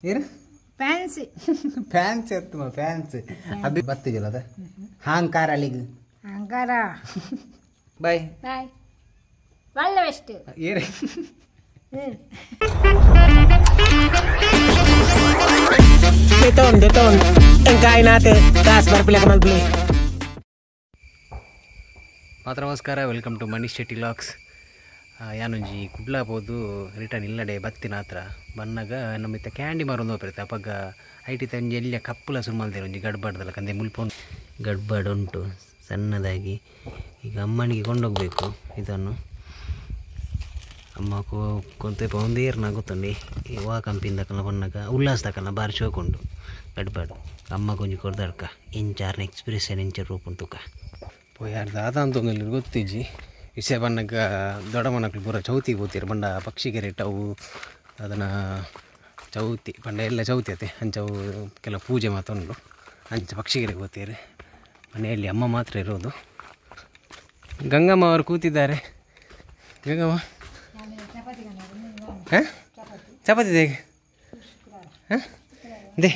ಏನು fancy fancy ಅತ್ತಮ್ಮ fancy Abhi ಬತ್ತಿಜಲ್ಲ ಅದ ಹಾಂಕಾರ ಅಲ್ಲಿಗೆ ಹಂಗಾರ ಬಾಯ್ ಬಾಯ್ ಒಳ್ಳೆ ಬೆಸ್ಟ್ ಏನು Deton, deton. Ang natin. Taas, barpila ka malpili. ಮಾತ್ರ ನಮಸ್ಕಾರ welcome to Manish Shetty vlogs. ಯಾನೊಂಜಿ Kudla ಪೋದು ರಿಟರ್ನ್ ಇಲ್ಲಡೆ ಬತ್ತಿನ ಹತ್ರ ಬನ್ನಾಗ ನಮ್ಮಿತ್ತ ಕ್ಯಾಂಡಿ ಮಾರೊಂದು ಹೋಗಿರುತ್ತೆ. ಅಪಗ I T ತಂಜಿ ಎಲ್ಲ ಕಪ್ಪುಲ ಸುರು ಮಲ್ದೇರು ಒಂಜಿ ಗಡ್ಬಡ್ದಲ್ಲ ಕಂದೆ ಮುಲ್ಪ ಗಡ್ಬಡ್ ಉಂಟು ಸಣ್ಣದಾಗಿ. ಈಗ ಅಮ್ಮನಿಗೆ ಕೊಂಡೋಗಬೇಕು ಇದನ್ನು. ಅಮ್ಮ ಕೊಂತೆ ಒಂದೇರ್ನ ಗೊತ್ತುಂಡಿ ವಾ ಕಂಪಿಂದ ಕಲ್ಲ ಬನ್ನಾಗ ಉಲ್ಲಾಸ ತಕಲ್ಲ ಬಾರಿ ಶೋಕುಂಡು ಗಡ್ಬಡ್. ಅಮ್ಮ ಕೊಂಜಿ ಕೊರ್ದಡ್ಕ ಎಂಚಾರ್ನ ಎಕ್ಸ್ಪ್ರೆಷನ್ ಎಂಚ ರೂಪುಂಟುಕ ಪೋಯಾರ್ದ ಅದಂತೊಂದು ಗೊತ್ತಿಜ್ಜಿ ವಿಷಯ ಬನ್ನಗ ದೊಡ್ಡ ಮನಕ್ಳು ಪೂರ ಚೌತಿ ಪೋತೀರು ಬಂಡ ಪಕ್ಷಿಗೆರೆ ಅವು ಅದನ್ನು ಚೌತಿ ಪಂಡ ಎಲ್ಲ ಚೌತಿ ಅತ್ತೆ ಅಂಚವು ಕೆಲವು ಪೂಜೆ ಮಾತುಂಡು ಅಂಚ ಪಕ್ಷಿಗೆರೆಗೆ ಹೋಗ್ತೀರಿ. ಮನೆಯಲ್ಲಿ ಅಮ್ಮ ಮಾತ್ರ ಇರೋದು. ಗಂಗಮ್ಮ ಅವರು ಕೂತಿದ್ದಾರೆ. ಗಂಗಮ್ಮ ಹಾಂ ಚಪಾತಿ ಹೇಗೆ ಹಾಂ they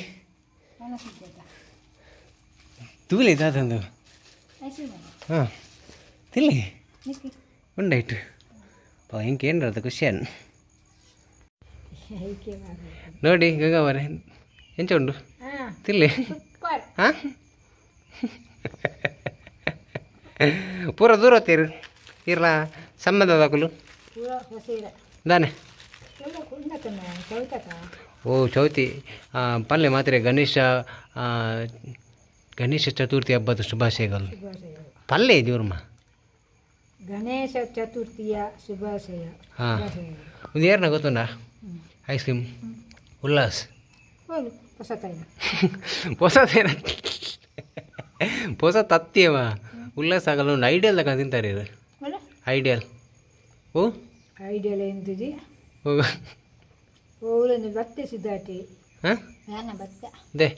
ತೂಲೆ ದಾದಂದು ಹಾಂ ತಿಲ್ಲಿ ಉಂಡಾಯ್ತು ಹಿಂಗೆ ಏನ್ರದ ಖುಷಿಯನ್ನು ನೋಡಿ ಗಂಗಾವರೆ ಎಂಚ ಉಂಟು ತಿಲ್ಲಿ ಹಾಂ ಪೂರ ದೂರ ಹೋಗ್ತೀರಿ ಇರ್ಲ ಸಂಬಂಧ ದಾಕಲು ದಾನೆ. ಓ ಚೌತಿ ಪಲ್ಯ ಮಾತ್ರೆ ಗಣೇಶ ಗಣೇಶ ಚತುರ್ಥಿ ಹಬ್ಬದ ಶುಭಾಶಯಗಳು. ಪಲ್ಯ ಜೋರ್ಮ ಗಣೇಶ ಚತುರ್ಥಿಯ ಶುಭಾಶಯ. ಹಾಂ ಒಂದು ಏರ್ನ ಗೊತ್ತುಂಡ ಐಸ್ ಕ್ರೀಮ್ ಉಲ್ಲಾಸ್ ಹೊಸತೇನ ಹೊಸ ತತ್ತಿಯವ ಉಲ್ಲಾಸ್ ಆಗಲ್ಲ ಒಂದು ಐಡಿಯಲ್ ತಕ ತಿಂತಾರೆ ಇದು ಐಡಿಯಲ್. ಓ ಐಡಿಯಲ್ ಎಂತಿದಿ ಓ ಬತ್ತೆ ಸಿದ್ಧಾಟಿ ಹಾಂ ಬತ್ತೆ they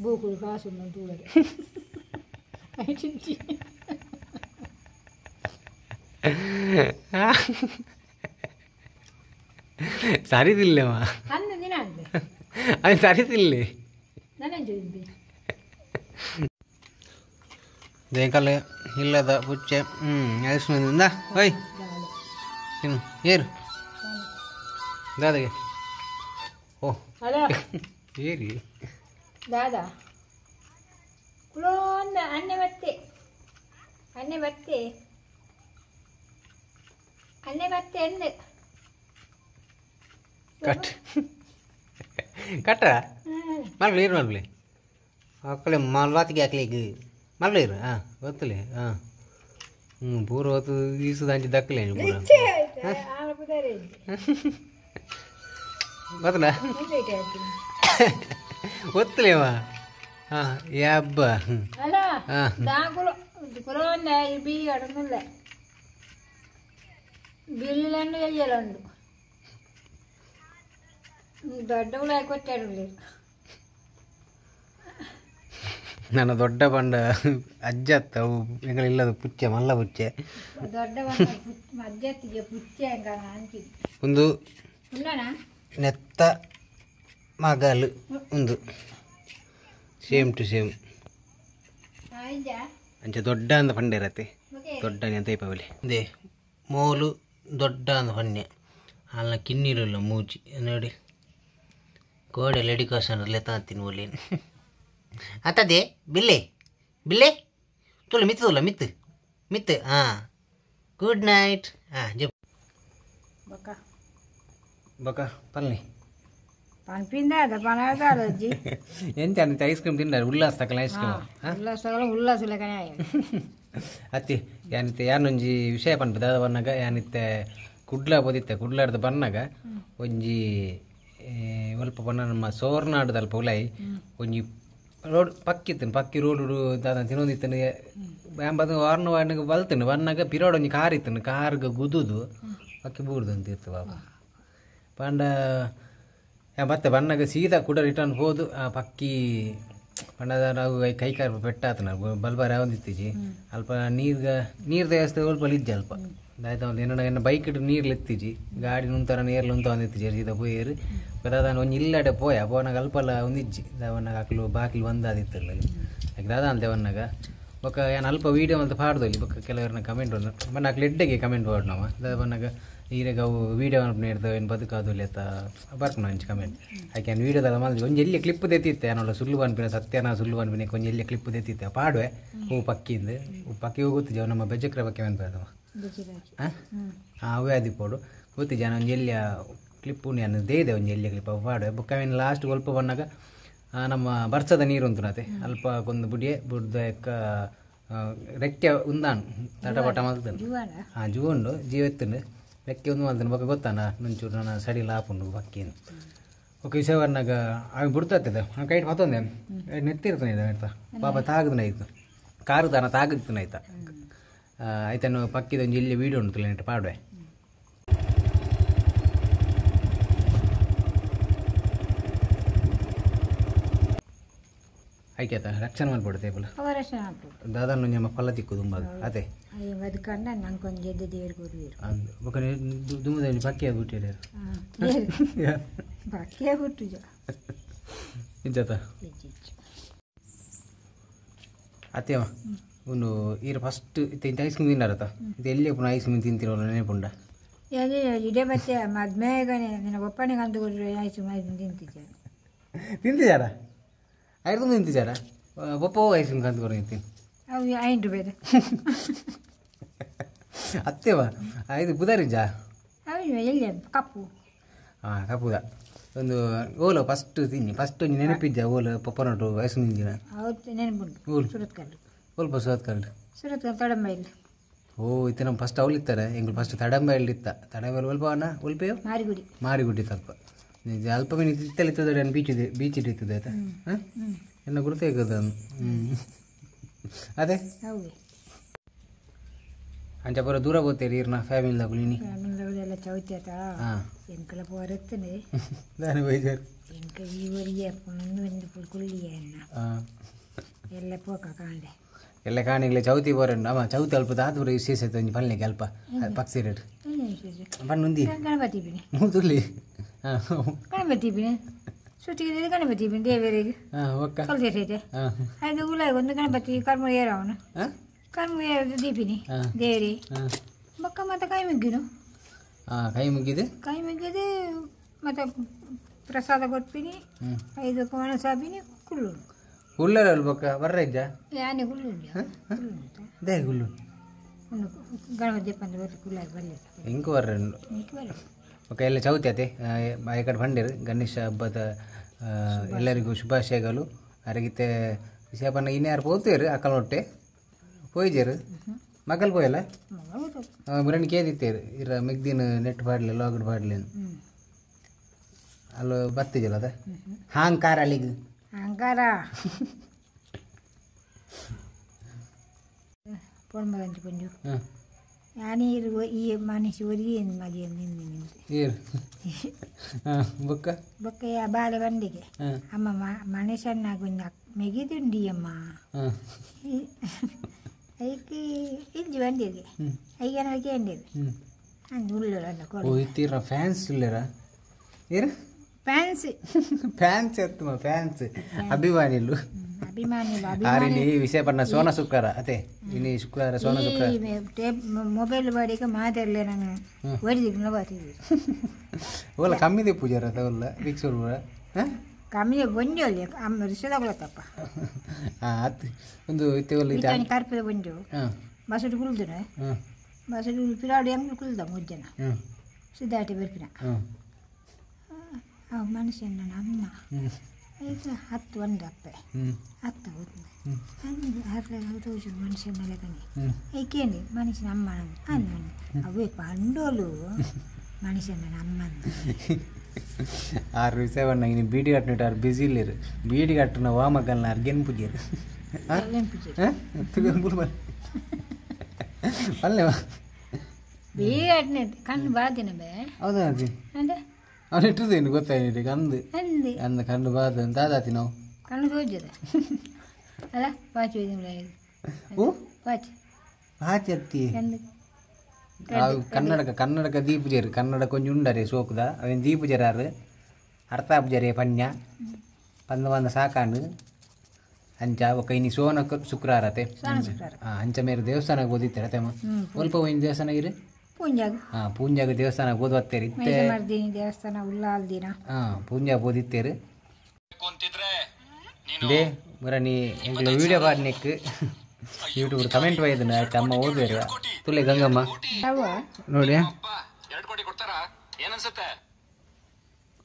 ಬೂಕುಲು ಕಾಸು ದೂರ ಸರಿ ತಿಲ್ಲವ ಅದು ಸರಿ ತಿಲ್ಲಿ ದೇಕಲ್ಲ ಇಲ್ಲದ ಪುಚ್ಚೆ ಹ್ಞೂ ಐಸ್ಮಿಂದ ಓಯ್ ತಿನ್ನು ಏರು ದಾದಾಗೆ ಓ ಏರಿ ದಾದಾ ಕುಲೋಂದ ಅಣ್ಣೆ ಬತ್ತೆ ಅಣ್ಣೆ ಬತ್ತೆ ಅಣ್ಣೆ ಬತ್ತೆ ಅಂದೆ ಕಟ್ ಕಟ್ಟ ಮಲ್ಲು ಇರು ಮಲ್ಬಲಿ ಆಕಲೆ ಮಲ್ವಾತಿಗೆ ಹಾಕ್ಲಿ ಈಗ ಮಲ್ಲು ಇರು ಹಾಂ ಗೊತ್ತಲೇ ಹಾಂ ಹ್ಞೂ ಪೂರ ಹೊತ್ತು ಈಸುದ ಅಂಚೆ ದಕ್ಕಲೆ ಪೂರ ಗೊತ್ತಲ್ಲ ಗೊತ್ತಲೇವ ಹಾಂ ಯಬ್ಬ ಹಾಂ ಬಿಲ್ಲನ್ನು ಎಯ್ಯಲುಂಡು ದೊಡ್ಡವಳು ಕೊಟ್ಟಾಡಲಿ. ನನ್ನ ದೊಡ್ಡ ಬಂಡ ಅಜ್ಜ ಅವು ಎಂಗಳಿಲ್ಲದ ಪುಚ್ಚೆ ಮಲ್ಲ ಪುಚ್ಚೆ ದೊಡ್ಡ ಅಜ್ಜತ್ತಿಗೆ ಪುಚ್ಚೆ ಒಂದು ನೆತ್ತ ಮಗಲು ಒಂದು ಸೇಮ್ ಟು ಸೇಮ್ ಅಂಚೆ ದೊಡ್ಡ ಅಂದ ಪಂಡೆ ಇರತ್ತೆ ದೊಡ್ಡ ಅಂತ ದೀಪಾವಳಿ ಅದೇ ಮೋಲು ದೊಡ್ಡ ಅಂದ ಹೊನ್ನೆ ಅಲ್ಲ ಕಿನ್ನಿರಲ್ಲ ಮೂಚಿ ನೋಡಿ ಕೋಡೆ ಲೆಡಿಕೋಸನ್ ಲೆತ್ತಾತೀನಿ ಒಲ್ಲೇನು ಅತ್ತದೆ ಬಿಲ್ಲೆ ಬಿಲ್ಲೆ ತುಲ್ಲ ಮಿತ್ತು ತುಲ್ಲ ಮಿತ್ತು ಮಿತ್ತು ಹಾಂ ಗುಡ್ ನೈಟ್ ಹಾಂ ಜಪ್ ಬಕ್ಕ ಬಕ್ಕ ಪಲ್ನಿ ಪನ್ಪಿಂದ ಅದ ಪಣದ ಅಜ್ಜಿ ಎಂತ ಅಂತ ಐಸ್ ಕ್ರೀಮ್ ತಿಂದಾರೆ ಉಲ್ಲಾಸ ತಕಲ ಐಸ್ ಕ್ರೀಮ್ ಉಲ್ಲಾಸ ಉಲ್ಲಾಸ ಲೆಕ್ಕನೆ ಅತ್ತಿ ಯಾನಿತ್ತೆ ಯಾನೊಂಜಿ ವಿಷಯ ಪನ್ಪು ದಾದ ಬನ್ನಾಗ ಯಾನಿತ್ತೆ ಕುಡ್ಲ ಪೋದಿತ್ತೆ ಕುಡ್ಲಾಡ್ದು ಬನ್ನಾಗ ಒಂಜಿ ಒಲ್ಪ ಬಣ್ಣ ನಮ್ಮ ಸೋರ್ನಾಡ್ದ ಅಲ್ಪ ಉಲಾಯಿ ಒಂಜಿ ರೋಡ್ ಪಕ್ಕಿತ್ತನು ಪಕ್ಕಿ ರೋಡು ದಾದ ತಿನ್ನೊಂದಿತ್ತನು ಯಾಂಬದು ವಾರ್ನ ವಾರ್ನಿಗೆ ಬಲ್ತನು ಬನ್ನಾಗ ಪಿರೋಡ್ ಒಂಜಿ ಕಾರ್ ಇತ್ತನು ಕಾರ್ಗೆ ಗುದುದು ಪಕ್ಕಿ ಬೂರ್ದು ಅಂತ ಇತ್ತು ಬಾಬಾ ಪಂಡ ಮತ್ತೆ ಬನ್ನಾಗ ಸೀದಾ ಕೂಡ ರಿಟರ್ನ್ ಹೋದು ಆ ಪಕ್ಕಿ ಪಂಡದ ನಾವು ಕೈ ಕಾಲು ಪೆಟ್ಟಾತನ ಬಲ್ಬಾರ ಯಾವೊಂದಿತ್ತೀಜಿ ಅಲ್ಪ ನೀರ್ಗ ನೀರ್ದ ವ್ಯವಸ್ಥೆ ಅಲ್ಪ ಇಜ್ಜಿ ಅಲ್ಪ ದಾಯ್ತ ಎನ್ನ ಎನ್ನ ಬೈಕ್ ನೀರು ಎತ್ತಿಜಿ ಗಾಡಿ ನುಂತರ ನೀರ್ಲು ಉಂತ ಒಂದು ಎತ್ತಿಜಿ ಸೀದಾ ಪೋಯೇರು ದಾದಾನ ಒಂಜಿ ಇಲ್ಲಡೆ ಪೋಯ ಪೋನಾಗ ಅಲ್ಪಲ ಒಂದಿಜ್ಜಿ ದಾವನ್ನಾಗ ಅಕ್ಲು ಬಾಕಿಲು ಒಂದಾದಿತ್ತಲ್ಲ ಯಾಕೆ ದಾದ ಅಂತ ವನ್ನಾಗ ಬೊಕ್ಕ ಏನು ಅಲ್ಪ ವೀಡಿಯೋ ಅಂತ ಪಾಡ್ದೊಲಿ ಬೊಕ್ಕ ಕೆಲವರನ್ನ ಕಮೆಂಟ್ ಬಂದು ಬಣ್ಣ ಅಕ್ಲು ಎಡ್ಡೆಗೆ ಕಮೆಂಟ್ ಮಾಡೋಣ ದಾದ ಬನ್ನಾಗ ಈರೆಗ ಅವು ವೀಡಿಯೋ ಅನ್ಪು ಏನು ಬದುಕಾದೊಲಿ ಅತ್ತ ಬರ್ಪುನ ಒಂಜಿ ಕಮೆಂಟ್ ಆಕೆ ಏನು ವೀಡಿಯೋದಲ್ಲ ಮಲ್ದಿ ಒಂಜಿ ಎಲ್ಲಿ ಕ್ಲಿಪ್ ದೆತ್ತಿತ್ತೆ ಅನ್ನೋಲ್ಲ ಸುಳ್ಳು ಅನ್ಪಿನ ಸತ್ಯನ ಸುಳ್ಳು ಅನ್ಪಿನ ಒಂಜಿ ಎಲ್ಲಿ ಕ್ಲಿಪ್ ದೆತ್ತಿತ್ತೆ ಪಾಡುವೆ ಹೂ ಪಕ್ಕಿಂದು ಹೂ ಪಕ್ಕಿ ಗೊತ್ತಿಜ ನಮ್ಮ ಬೆಜಕ್ರ ಪಕ್ಕಿ ಅನ್ಪದವ ಹಾಂ ಅವೇ ಅದಿಪ್ಪೋಡು ಗೊತ್ತಿಜ ಒಂಜಿ ಎಲ್ಲಿಯ ಕ್ಲಿಪ್ಪು ನಾನು ದೇದೆ ಒಂಜಿ ಎಲ್ಲಿಯ ಕ್ಲಿಪ್ ಅವು ಪಾಡುವೆ ಬೊಕ್ಕ ಅವೇನು ಲಾಸ್ಟ್ ಒಲ್ಪ ಬನ್ನಾಗ ನಮ್ಮ ಬರ್ಸದ ನೀರು ಉಂಟುನತೆ ಅಲ್ಪ ಕೊಂದು ಬುಡಿಯೆ ಬುಡ್ದ ಎಕ್ಕ ರೆಕ್ಕೆ ಉಂದಾನು ತಟಪಟ ಮಲ್ತನು ಹಾಂ ಜೀವ ಉಂಡು ಜೀವ ಎತ್ತುಂಡು ರೆಕ್ಕೆ ಒಂದು ಮಲ್ತನು ಬೊಕ್ಕ ಗೊತ್ತಾನ ಮುಂಚೂರು ನನ್ನ ಸಡಿಲ ಆಪುಂಡು ಬಕ್ಕಿನು ಓಕೆ ವಿಷಯವನ್ನಾಗ ಅవి ಬಿಡ್ತಾತ್ತದೆ ಆ ಕೈಟ್ ಮತ್ತೊಂದೆ ನೆತ್ತಿರ್ತಾನೆ ಇದೆ ಆಯ್ತಾ ಪಾಪ ತಾಗದನ ಆಯ್ತು ಕಾರು ತಾನ ತಾಗದಿತ್ತನ ಆಯ್ತಾ ಆಯ್ತನ್ನು ಪಕ್ಕಿದ ಒಂಜಿ ಇಲ್ಲಿ ವೀಡಿಯೋ ಉಂಟು ನೆಟ್ಟು ಪಾಡುವೆ ಆಯ್ತು ರಕ್ಷಣೆ ಮಾಡ್ಬಿಡುತ್ತೆ ಪುಲ ದಾದಾನು ನಿಮ್ಮ ಫಲ ತಿಕ್ಕು ತುಂಬ ಅದೇ ಬೊಕ್ಕ ದುಮ್ಮದ ಪಕ್ಕಿ ಅದು ಬಿಟ್ಟಿದ್ದಾರೆ ಇಜ್ಜತ ಅತ್ತೇವ ಒಂದು ಈರ ಫಸ್ಟ್ ಇತ್ತ ಐಸ್ ಕ್ರೀಮ್ ತಿನ್ನಾರತ್ತ ಇದು ಎಲ್ಲಿ ಪುನಃ ಐಸ್ ಕ್ರೀಮ್ ತಿಂತಿರೋಲ್ಲ ನೆನಪುಂಡ ಇದೇ ಮತ್ತೆ ಮದ್ಮೇಗನೆ ನಿನ್ನ ಒಪ್ಪನಿಗೆ ಅಂದು ಐಸ್ ಕ್ರೀಮ್ ತಿಂತಿದ್ದೆ ತಿಂತಿದ್ದಾರಾ ಐದು ತಿಂತಿದ್ದಾರಾ ಬೊಪ್ಪ ಐಸ್ ಕ್ರೀಮ್ ಕಂದು ತಿಂತೀನಿ ಅವು ಐದು ರೂಪಾಯಿ ಅತ್ತೇವ ಇದು ಬುಧಾರಿಜ ಎಲ್ಲಿ ಕಪ್ಪು ಹಾಂ ಕಪ್ಪುದ ಒಂದು ಓಲ ಫಸ್ಟ್ ತಿನ್ನಿ ಫಸ್ಟ್ ಒಂಜಿ ನೆನಪಿದ್ದ ಓಲ ಪಪ್ಪನೊಟ್ಟು ಐಸ್ ಕ್ರೀಮ್ ತಿಂದಿನ ಹೌದು ನೆನಪುಂಟು ಓಲ್ ಸುರತ್ಕಲ್ಲು ಓಲ್ಪ ಸುರತ್ಕಲ್ಲು ಸುರತ್ಕಲ್ ತಡಂಬೈಲ್ ಓ ಇತ್ತ ನಮ್ಮ ಫಸ್ಟ್ ಅವಳಿತ್ತಾರೆ ಎಂಗ್ಳು ಫಸ್ಟ್ ತಡಂಬೈಲ್ ಇತ್ತ ತಡಂಬೈಲ್ ಒಲ್ಪ ಅನ್ನ ಒಲ್ಪೆಯೋ ಮಾರಿಗುಡಿ ಮಾರಿಗುಡಿ ತಲ್ಪ ಅಲ್ಪ ಮೀನು ಇತ್ತಲಿತ್ತದ ಬೀಚ್ ಇದೆ ಬೀಚ್ ಇಟ್ಟಿತ್ತದೆ ಆಯ್ತಾ ಹಾಂ ಎನ್ನ ಗುರುತೇ ಹ್ಞೂ ಅದೇ ಹೌದು ಅಂಚ ಬರೋ ದೂರ ಹೋಗ್ತೀರಿ ಇರ್ನ ಫ್ಯಾಮಿಲಿ ನೀನಿ ಫ್ಯಾಮಿಲಿದವರೆಲ್ಲ ಚೌತಿ ಆತ ಹಾಂ ಎಂಕಲ ಪೋರತ್ತನೆ ದಾನೆ ಬೈಜಾರು ಎಂಕ ಈ ಒರಿಯ ಒಂದು ಒಂದು ಕುಳ್ಳಿಯ ಹಾಂ ಎಲ್ಲ ಪೋಕ ಕಾಂಡೆ ಎಲ್ಲ ಕಾಣಿಗ್ಲೆ ಚೌತಿ ಬೋರನ್ನು ಅಮ್ಮ ಚೌತಿ ಅಲ್ಪ ದಾದ ವಿಶೇಷ ಆಯ್ತು ಒಂಜಿ ಪಲ್ಲೆಗೆ ಅಲ್ಪ ಪಕ್ಸಿ ರೇಟ್ ಬಣ್ಣುಂದಿ ಗಣಪತಿ ಬಿನಿ ಮೂತುಲಿ ಹಾಂ ಗಣಪತಿ ಬಿನಿ ಸುತ್ತಿಗೆ ಗಣಪತಿ ಬಿನಿ ದೇವರಿಗೆ ಹಾಂ ಒಕ್ಕ ಕಲ್ತೈತೆ ಹಾಂ ಅದು ಉಲಾಗ ಒಂದು ಗಣಪತಿ ಕರ್ಮ ಏರವನು ಹಾಂ ಕರ್ಮ ಏರೋದು ದೀಪಿನಿ ಹಾಂ. ದೇವರಿ ಹಾಂ ಬೊಕ್ಕ ಮತ್ತೆ ಕೈ ಮುಗ್ಗಿನು ಹಾಂ ಕೈ ಮುಗಿದು ಕೈ ಮುಗಿದು ಮತ್ತೆ ಪ್ರಸಾದ ಕೊಟ್ಪಿನಿ ಹ್ಞೂ ಐದು ಒಣಸಾಬಿನಿ ಕುಳ್ಳು ಉಳ್ಳರ ಬೊಕ್ಕ ಬರ್ರ ಇಜ್ಜ ಯಾನೆ ಕುಳ್ಳು they ಗುಲ್ಲು ಒಂದು ಗಣಪತಿ ದೀಪಂದು ಬರ್ಲಿ ಕುಳ್ಳಾಗಿ ಬರಲಿ ಇಂಕು ಬರ್ರ ಬರಲಿ ಓಕೆ ಎಲ್ಲ ಚೌತಿ ಅತೆ ಈ ಕಡೆ ಬಂದಿರು ಗಣೇಶ ಹಬ್ಬದ ಎಲ್ಲರಿಗೂ ಶುಭಾಶಯಗಳು ಅರಗಿತೆ ವಿಷಯಪನ್ನ ಇನ್ಯಾರು ಪೋತೇರು ಅಕ್ಕಲೊಟ್ಟೆ ಪೋಯ್ಜೇರು ಮಕ್ಕಳು ಪೋಯಲ್ಲ ಹೌದು ಬರಣಿ ಕೇದಿತ್ತೇರು ಇರ ಮಿಗ್ದಿನ ನೆಟ್ ಪಾಡ್ಲಿ ಲಾಗ್ಡ್ ಪಾಡ್ಲಿ ಹ್ಞೂ ಅಲ್ಲ ಬತ್ತಿಜಲ್ಲ ಅದ ಹಾಂಕಾರ ಅಲ್ಲಿಗೆ ಹಂಗಾರ ಪೊಣ್ಮದಂಚು ಪಂಜು ಹಾಂ ಯಾನೀರು ಈ ಮನುಷ್ಯ ಒರಿಯೇ ಮದಿಯ ನಿನ್ನ ಏರು ಹಾಂ ಬೊಕ್ಕ ಬೊಕ್ಕ ಯಾ ಬಾಲೆ ಬಂದಿಗೆ ಹಾಂ ಅಮ್ಮ ಮನುಷ್ಯನಾಗ ಒಂದು ಮೆಗಿದುಂಡಿ ಅಮ್ಮ ಹಾಂ ಐಕಿ ಇಜ್ಜಿ ಬಂದಿದೆ ಹ್ಞೂ ಐಗನ ಕೇಂದಿದೆ ಹ್ಞೂ ಅಂದು ಉಳ್ಳಲ್ಲ ಓ ಇತ್ತೀರ ಫ್ಯಾನ್ಸ್ ಇಲ್ಲರ ಏರು ಫ್ಯಾನ್ಸ್ ಫ್ಯಾನ್ಸ್ ಎತ್ತುಮ ಫ್ಯಾನ್ಸ್ ಅಭಿಮಾನಿಲು ಅಭಿಮಾನಿ ಆರಿನಿ ವಿಷಯ ಪಣ್ಣ ಸೋನ ಶುಕ್ರವಾರ ಅದೇ ಇನಿ ಶುಕ್ರವಾರ ಸೋನ ಶುಕ್ರವಾರ ಟೇಪ್ ಮೊಬೈಲ್ ಬಾಡಿಗೆ ಮಾತಾಡಲಿ ನಾನು ಒರಿದಿಗ್ನ ಬರ್ತಿದ್ದೆ ಓಲ ಕಮ್ಮಿದೆ ಪೂಜಾರ ತಗೊಲ್ಲ ಫಿಕ್ಸ್ ಪೂರ ಹಾಂ ಕಮ್ಮಿ ಒಂಜಿ ಒಳ್ಳೆ ಅಮ್ಮ ರಿಷದಗೊಳತಪ್ಪ ಹಾಂ ಆತು ಒಂದು ಇತ್ತೆ ಒಲ್ಲ ಇತ್ತೆ ಕರ್ಪದ ಒಂಜು ಹಾಂ ಬಸಡು ಕುಲ್ದುನ ಹಾಂ ಬಸಡು ಪಿರಾಡು ಎಂಗ್ ಕುಲ್ದ ಮೂರು ಹ್ಞೂ ಸಿದ್ಧಾಟಿ ಬರ್ಪಿನ ಹ್ಞೂ ಆ ಮನುಷ್ಯನ ಅಮ್ಮ ಹ್ಞೂ ಈಗ ಹತ್ತು ಒಂದು ಅಪ್ಪೆ ಹ್ಞೂ ಹತ್ತು ಅಂದು ಹತ್ತು ಮನುಷ್ಯನ ಲೆಕ್ಕನೆ ಹ್ಞೂ ಏಕೇನಿ ಮನುಷ್ಯನ ಅಮ್ಮ ಅಂದ ಅವೇ ಪಂಡೋಲು ಮನುಷ್ಯನ ಅಮ್ಮ ಆರು ವಿಷಯ ಬಣ್ಣ ಇನ್ನು ಬೀಡಿ ಕಟ್ಟಿನ ಆರು ಬಿಸಿ ಇಲ್ಲಿರು ಬೀಡಿ ಕಟ್ಟುನ ವಾಮಗಲ್ನ ಅರ್ಗೆನ್ ಪೂಜೆರು ಅಲ್ಲೇ ಬೀಡಿ ಕಣ್ಣು ಬಾದಿನ ಬೇ ಹೌದಾ ಅಜ್ಜಿ ಅಂದೆ ಅವ್ನು ಇಟ್ಟದೇನು ಗೊತ್ತಾಯ್ತು ಅಂದು ಅಂದೆ ಅಂದ ಕಣ್ಣು ಬಾದ ದಾದಾತಿ ನಾವು ಕಣ್ಣು ತೋಜದ ಅಲ್ಲ ಪಾಚು ಓ ಪಾಚು ಪಾಚಿ ಅತ್ತಿ ಎಂದು ಕನ್ನಡಕ ಕನ್ನಡಕ ದೀಪುಜೇರು ಕನ್ನಡ ಕೊಂಚ ಉಂಡರೆ ಸೋಕುದ ಅವೇನು ದೀಪುಜರಾರು ಅರ್ಥಾಪುಜರೇ ಪನ್ಯ ಪಂದ ಪಂದ ಸಾಕಾಂಡು ಅಂಚ ಬೊಕ್ಕ ಇನಿ ಸೋನ ಶುಕ್ರವಾರ ಅತೆ ಅಂಚ ಮೇರೆ ದೇವಸ್ಥಾನಕ್ಕೆ ಓದಿತ್ತಾರೆ ಅತ್ತೆ ಒಲ್ಪ ಹೋಯಿನ ದೇವಸ್ಥಾನ ಇರು ಪೂಂಜಾಗ ಹಾಂ ಪೂಂಜಾಗ ದೇವಸ್ಥಾನಕ್ಕೆ ಓದು ಬತ್ತೇರಿ ಇತ್ತೆ ದೇವಸ್ಥಾನ ಉಲ್ಲಾಲ್ ದಿನ ಹಾಂ ಪೂಂಜಾಗ ಓದಿತ್ತೇರು they ಬರ ನೀ ಎಂಕ್ಲ ವೀಡಿಯೋ ಬಾರ್ನೆಕ್ ಯೂಟ್ಯೂಬ್ ಕಮೆಂಟ್ ಒಯ್ದನ ಆಯ್ತು ಅಮ್ಮ ಓದ್ಬೇರು ತುಲೆ ಗಂಗಮ್ಮ ನೋಡಿ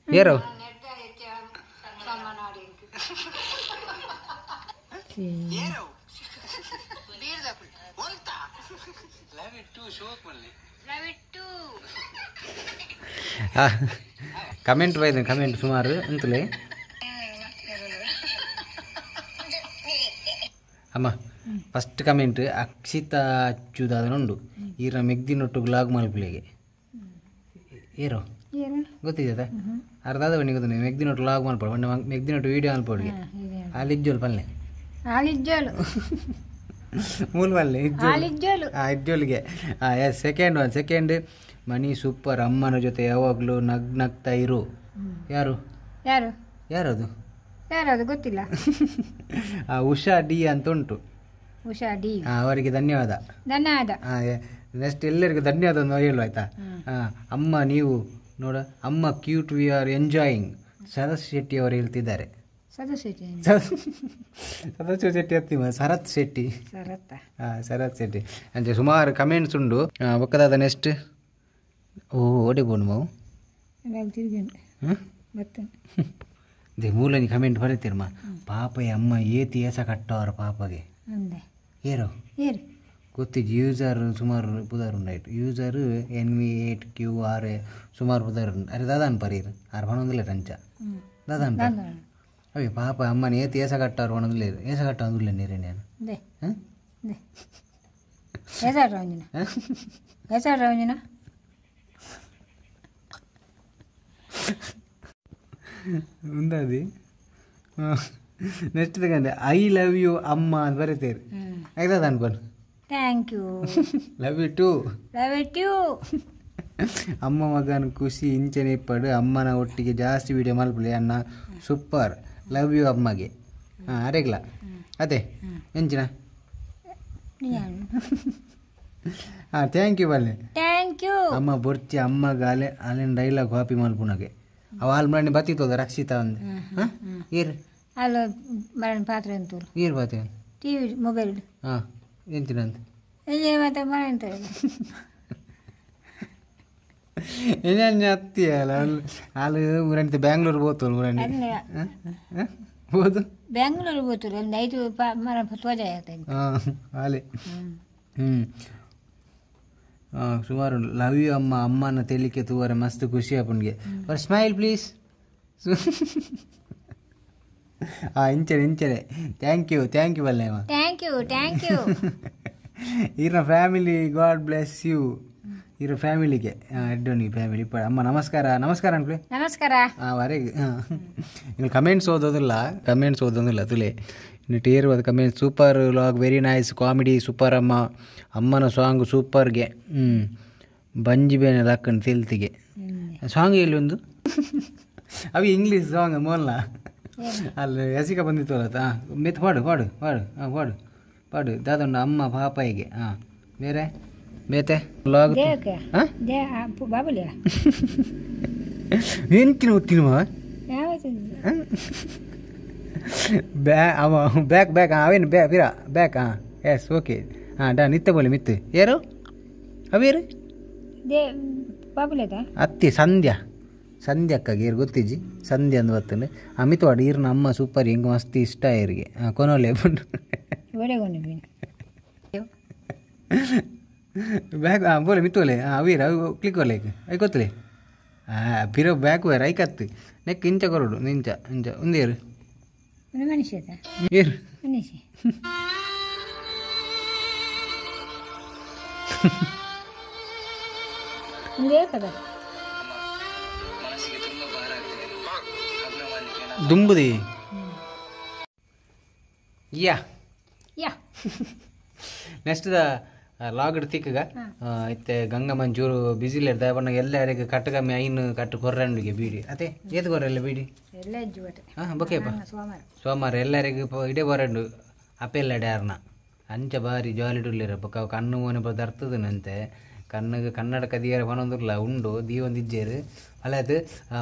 ಏರೋ ಕಮೆಂಟ್ ಬೈದ ಕಮೆಂಟ್ ಸುಮಾರು ಅಂತಲೇ ಅಮ್ಮ ಫಸ್ಟ್ ಕಮೆಂಟ್ ಅಕ್ಷಿತಾ ಅಚ್ಚುದಾದನುಂಡು ಈರ ಮೆಗ್ದಿನೊಟ್ಟು ಗ್ಲಾಗ್ ಮಲ್ಪುಲೆಗೆ ಏರೋ ಗೊತ್ತಿದೆಯಾ ಅರ್ಧಾದ ಬನ್ನಿ ಗೊತ್ತು ಮೆಗ್ದಿನೊಟ್ಟು ಲಾಗ್ ಮಲ್ಪಡು ಬಣ್ಣ ಮೆಗ್ದಿನೊಟ್ಟು ವೀಡಿಯೋ ಮಲ್ಪಡಿಗೆ ಅಲ್ಲಿ ಪಲ್ಲೆ ಆಲಿಜ್ಜೋಲು ಮೂಲ ಪಲ್ಲೆ ಆಲಿಜ್ಜೋಲು ಹಾಂ ಇಜ್ಜೋಲಿಗೆ ಹಾಂ yes second one second Mani super ಅಮ್ಮನ ಜೊತೆ ಯಾವಾಗಲೂ ನಗ್ ನಗ್ತಾ ಇರು ಯಾರು ಯಾರು ಯಾರದು ಯಾರದು ಗೊತ್ತಿಲ್ಲ ಆ ಉಷಾ ಡಿ ಅಂತ ಉಂಟು ಉಷಾ ಡಿ ಅವರಿಗೆ ಧನ್ಯವಾದ ಧನ್ಯವಾದ ಹಾಂ ನೆಕ್ಸ್ಟ್ ಎಲ್ಲರಿಗೂ ಧನ್ಯವಾದ ಅಂತ ಹೇಳುವ ಆಯ್ತಾ ಹಾಂ ಅಮ್ಮ ನೀವು ನೋಡ ಅಮ್ಮ cute we are enjoying Sharath Shetty ಅವರು ಹೇಳ್ತಿದ್ದಾರೆ ಸದಸ್ಯ ಶೆಟ್ಟಿ ಸದಸ್ಯ ಶೆಟ್ಟಿ ಅತ್ತಿಮ ಶರತ್ ಶೆಟ್ಟಿ ಶರತ್ ಹಾಂ ಶರತ್ ಶೆಟ್ಟಿ ಅಂಚೆ ಸುಮಾರು ಕಮೆಂಟ್ಸ್ ಉಂಡು ಬೊಕ್ಕದಾದ ನೆಕ್ಸ್ಟ್ ಓ ಓಡಿ ಬೋನು ಮಾವು ತಿರುಗಿ they ಮೂಲನಿ ಕಮೆಂಟ್ ಬರೀತಿರ್ಮ ಪಾಪಯ್ಯ ಅಮ್ಮ ಏತಿ ಏಸ ಕಟ್ಟವರ ಪಾಪಗೆ ಏರೋ ಏರು ಗೊತ್ತಿಜ್ಜಿ ಯೂಸರ್ ಸುಮಾರು ಪುದಾರ್ ಉಂಡಾಯ್ತು ಯೂಸರ್ NV8 QR ಸುಮಾರು ಪುದಾರ್ ಉಂಡು ಅರೆ ದಾದಾನ್ ಪರೀರ್ ಆರು ಪಣೊಂದಿಲ್ಲ ಅಂಚ ದಾದಾನ್ ಅವೇ ಪಾಪ ಅಮ್ಮನ ಏತಿ ಏಸ ಕಟ್ಟವ್ರು ಪಣೊಂದಿಲ್ಲ ಏಸ ಕಟ್ಟ ಅಂದಿಲ್ಲ ನೀರೇ ನಾನು ಹಾಂ ಉಂದದಿ ನೆಕ್ಸ್ಟ್ ತಗೊಂಡೆ I love you ಅಮ್ಮ ಅಂತ ಬರೀತೀರಿ ಆಯ್ತದ ಅನ್ಕೊಂಡು thank you love you too love you too ಅಮ್ಮ ಮಗನ ಖುಷಿ ಇಂಚನೆ ಇಪ್ಪಡು ಅಮ್ಮನ ಒಟ್ಟಿಗೆ ಜಾಸ್ತಿ ವಿಡಿಯೋ ಮಲ್ಪಲಿ ಅಣ್ಣ ಸೂಪರ್ ಲವ್ you ಅಮ್ಮಗೆ ಹಾಂ ಅರೆಗ್ಲ ಅದೇ ಎಂಚಿನ ಹಾಂ thank you ಬಲ್ಲೆ thank you ಅಮ್ಮ ಬೊರ್ಚಿ ಅಮ್ಮಗ ಅಲೆ ಅಲ್ಲಿನ ಡೈಲಾಗ್ ಕಾಪಿ ಮಲ್ಪುನಗೆ ಅವ ಅಲ್ಲಿ ಮನೆ ಬತ್ತಿತ್ತದ ರಕ್ಷಿತಾ ಒಂದು ಹಾಂ ಏರು ಅಲ್ಲ ಮರಣ ಪಾತ್ರೆ ಅಂತೂರು ಏರು ಪಾತ್ರೆ ಟಿವಿ ಮೊಬೈಲ್ ಹಾಂ ಎಂಚಿನ ಅಂತ ಮತ್ತೆ ಮನೆ ಅಂತ ಏನೇ ಅತ್ತಿಯಲ್ಲ ಅಲ್ಲಿ ಊರಂತೆ ಬ್ಯಾಂಗ್ಳೂರ್ ಹೋತು ಊರಂಡಿ ಹೋದು ಬೆಂಗಳೂರು ಹೋತು ಒಂದು ಐದು ಮರ ತ್ವಜ ಹಾಂ ಅಲ್ಲಿ ಹ್ಞೂ ಹಾಂ ಸುಮಾರು ಲವ್ you ಅಮ್ಮ ಅಮ್ಮನ ತೆಲಿಕೆ ತೂವರೆ ಮಸ್ತ್ ಖುಷಿ ಅಪ್ಪನಿಗೆ ಬರ್ ಸ್ಮೈಲ್ ಪ್ಲೀಸ್ ಹಾಂ ಇಂಚನೆ ಇಂಚನೆ thank you thank you ಬಲ್ಲೆ ಅಮ್ಮ thank you thank you Ira family god bless you ಇರೋ ಫ್ಯಾಮಿಲಿಗೆ ಎಡ್ಡೋನಿ ಫ್ಯಾಮಿಲಿ ಅಮ್ಮ ನಮಸ್ಕಾರ ನಮಸ್ಕಾರ ಅನ್ಕೊಳ್ಳಿ ನಮಸ್ಕಾರ ಹಾಂ ವರೆಗೆ ಹಾಂ ನೀವು ಕಮೆಂಟ್ಸ್ ಓದೋದಿಲ್ಲ ಕಮೆಂಟ್ಸ್ ಓದೋದಿಲ್ಲ ತುಲೆ ಇನ್ನು ಟೇರುವುದು comment super vlog very nice comedy super ಅಮ್ಮ ಅಮ್ಮನ ಸಾಂಗ್ ಸೂಪರ್ಗೆ ಹ್ಞೂ ಬಂಜಿ ಬೇನೆ ಲಕ್ಕನ್ ತಿಲ್ತಿಗೆ ಸಾಂಗ್ ಎಲ್ಲಿ ಒಂದು ಅವಿ ಇಂಗ್ಲೀಷ್ ಸಾಂಗ್ ಮೋಲ್ನ ಅಲ್ಲಿ ಯಸಿಕ ಬಂದಿತ್ತು ಅಲ್ಲ ಹಾಂ ಮೆತ್ತು ಪಾಡು ಪಾಡು ಪಾಡು ಹಾಂ ಪಾಡು ಪಾಡು ದಾದೊಂಡು ಅಮ್ಮ ಪಾಪಯ್ಯಗೆ ಹಾಂ ಬೇರೆ ಬೇತೆ ಲಾಗ್ ಹಾಂ ಎಂಚಿನ ಗೊತ್ತಿನ ಬ್ಯಾ ಅವ ಬ್ಯಾಕ್ ಬ್ಯಾಕ್ ಅವೇನು ಬ್ಯಾ ಬಿರಾ ಬ್ಯಾಕ್ ಹಾಂ ಎಸ್ ಓಕೆ ಹಾಂ ಡನ್ ಇತ್ತೆ ಬೋಲೆ ಮಿತ್ತು ಏರು ಅವೇರು ಅತ್ತಿ ಸಂಧ್ಯಾ ಸಂಧ್ಯಕ್ಕಗೆ ಏರು ಗೊತ್ತಿಜ್ಜಿ ಸಂಧ್ಯಾ ಅಂದ್ ಬತ್ತಂಡು ಅಮಿತ್ ವಾಡು ಈರ್ನ ಅಮ್ಮ ಸೂಪರ್ ಹೆಂಗೆ ಮಸ್ತ್ ಇಷ್ಟ ಏರಿಗೆ ಹಾಂ ಕೊನೋಲೆ ಬ್ಯಾಕ್ ಹಾಂ ಬೋಲೆ ಮಿತ್ತೋಲೆ ಹಾಂ ಅವೀರ್ ಅವು ಕ್ಲಿಕ್ ಒಲೆ I ಗೊತ್ತಲೆ ಹಾಂ ಪಿರೋ ಬ್ಯಾಕ್ ವೇರ್ ಐಕತ್ತು ನೆಕ್ ಇಂಚ ಕೊರಡು ಇಂಚ ಇಂಚ ಒಂದೇರು ಏರು ದುಂಬುದಿ ಯಾ ಯಾ ನೆಕ್ಸ್ಟ್ the ಲಾಗ್ಡ್ ತಿಕ್ಕಗ ಇತ್ತೆ ಗಂಗಮ್ಮನ ಚೂರು ಬಿಸಿಲೇರ್ ದಾಯ ಎಲ್ಲರಿಗೆ ಕಟ್ಟು ಕಮ್ಮಿ ಐನು ಕಟ್ಟು ಕೊರ್ರಂಡುಗೆ ಬೀಡಿ ಅದೇ ಏತು ಕೊರಲ್ಲ ಬೀಡಿ ಎಲ್ಲ ಇಜ್ಜುವಟೆ ಹಾಂ ಬೊಕೆಪ್ಪ ಸೋಮವಾರ ಸೋಮವಾರ ಎಲ್ಲರಿಗೂ ಇಡೇ ಬರಂಡು ಅಪ್ಪೆಲ್ಲಡೆ ಯಾರನ ಅಂಚ ಬಾರಿ ಜಾಲಿಡುಲ್ಲೇರ ಬೊಕ ಕಣ್ಣು ಮೋನೆ ಬರ್ತದನಂತೆ ಕಣ್ಣಿಗೆ ಕನ್ನಡ ಕದಿಯರ ಪನೊಂದುಲ್ಲ ಉಂಡು ದೀವೊಂದು ಇಜ್ಜೇರು ಮಲ್ಲಾತು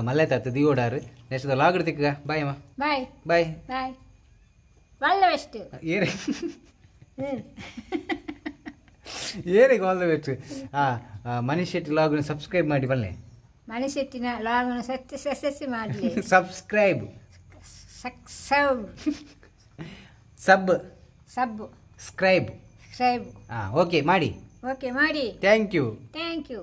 ಮಲ್ಲಾಯ್ತಾತು ದೀವೋಡಾರು ನೆಕ್ಸ್ಟ್ ಲಾಗ್ಡ್ ತಿಕ್ಕಗ ಬಾಯ್ ಅಮ್ಮ ಬಾಯ್ ಬಾಯ್ ಬಾಯ್ ಒಳ್ಳೆ ಬೆಸ್ಟ್ ಏರಿ ಏರಿಗೆ ಆಲ್ the best. Manish Shetty ಲಾಗ್ನ subscribe ಮಾಡಿ ಬಲ್ಲೆ. ಮನುಷ್ಯಟ್ಟಿನ ಲಾಗನ್ನು ಸತ್ಯ ಸಸ್ಯ ಮಾಡಲಿ. ಸಬ್ಸ್ಕ್ರೈಬ್ ಸಕ್ಸವ್ ಸಬ್ ಸಬ್ ಸ್ಕ್ರೈಬ್ ಸಬ್ಸ್ಕ್ರೈಬ್. ಹಾಂ, ಓಕೆ ಮಾಡಿ. ಓಕೆ ಮಾಡಿ. Thank you. Thank you.